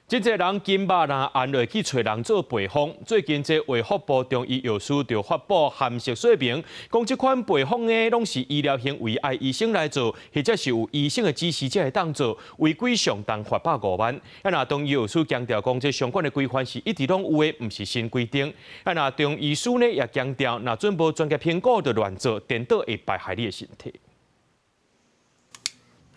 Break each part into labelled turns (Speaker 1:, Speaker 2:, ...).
Speaker 1: 真濟人筋肉若按落去揣人做配方，最近這衛福部中醫藥司就發布函釋說明，講這款配方呢，攏是醫療行為愛醫生來做，或者是有醫生的指示才會當做，違規上重罰150萬。啊，若中醫藥司強調講，這相關的規範是一直攏有的，毋是新規定。啊，若中醫師呢也強調，若準無專業評估就亂做，顛倒會敗害你的身體。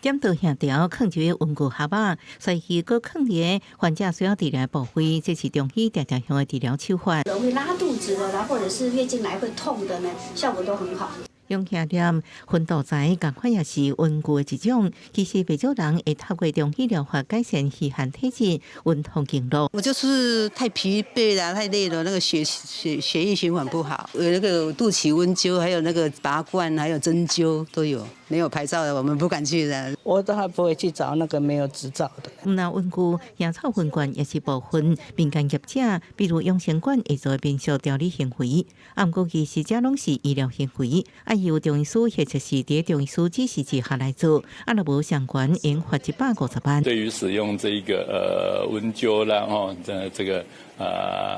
Speaker 2: 點到下條囥一个溫具盒仔，所以閣囥佇患者需要治療的部位，這是中醫常常用的治療手法。
Speaker 3: 容易拉肚子的啦，或者是月經來會痛的呢，效果都很好。
Speaker 2: 用下點薰豆材，仝款也是溫具的一種。其實袂少人會透過中醫療法改善虛寒體質、溫通經絡。
Speaker 4: 我就是太疲憊了，太累了，那個血液循環不好。有那個肚臍溫灸，還有那個拔罐，還有針灸都有。沒有牌照的，我們不敢去的。
Speaker 5: 我都還不會去找那個沒有執照的。
Speaker 2: 毋但溫具、香草薰罐也是部分民間業者，比如養生館會做民俗調理行為。啊，毋過其實這攏是醫療行為，愛由中醫師或者是佇中醫師指示之下來做，啊，若無相關應罰150萬。
Speaker 6: 對於使用這個溫灸啦，吼，這個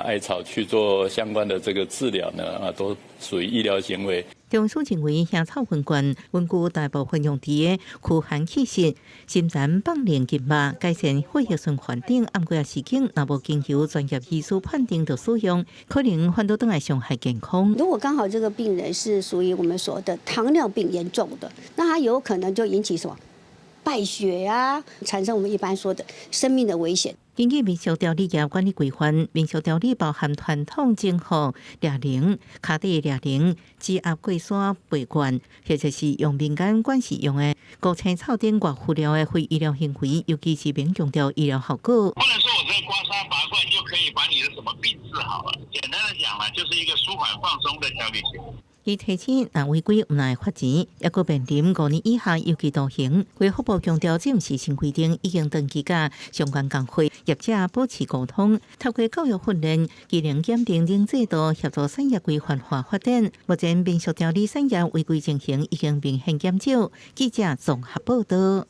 Speaker 6: 艾草去做相關的這個治療呢，啊，都屬於醫療行為。
Speaker 2: 中醫師認為，香草薰罐溫具大部分用佇個驅寒祛濕、心臟放靈筋肉、改善血液循環等，毋過時間若無經由專業醫師判定就使用，可能反倒轉來傷害健康。
Speaker 3: 如果剛好這個病人是屬於我們說的糖尿病嚴重的，那他有可能就引起什麼敗血啊，產生我們一般說的生命的危險。
Speaker 2: 根據民俗調理業管理規範，民俗調理包含傳統整復、掠靈、跤底掠靈、指壓過山拔罐，或者是用民間慣勢用的高青草等外敷料的非醫療行為，尤其是免強調醫療效果。
Speaker 7: 不能說我這個刮痧拔罐就可以把你的什麼病治好了。簡單的講啦，就是一個舒緩放鬆的調理行為。
Speaker 2: 伊提醒，若違規毋但會罰錢，抑閣面臨5年以下有期徒刑。衛福部強調，這毋是新規定，已經長期佮相關工會業者保持溝通，透過教育訓練、技能檢定等制度協助產業規範化發展。目前民俗調理產業違規情形已經明顯減少。記者綜合報道。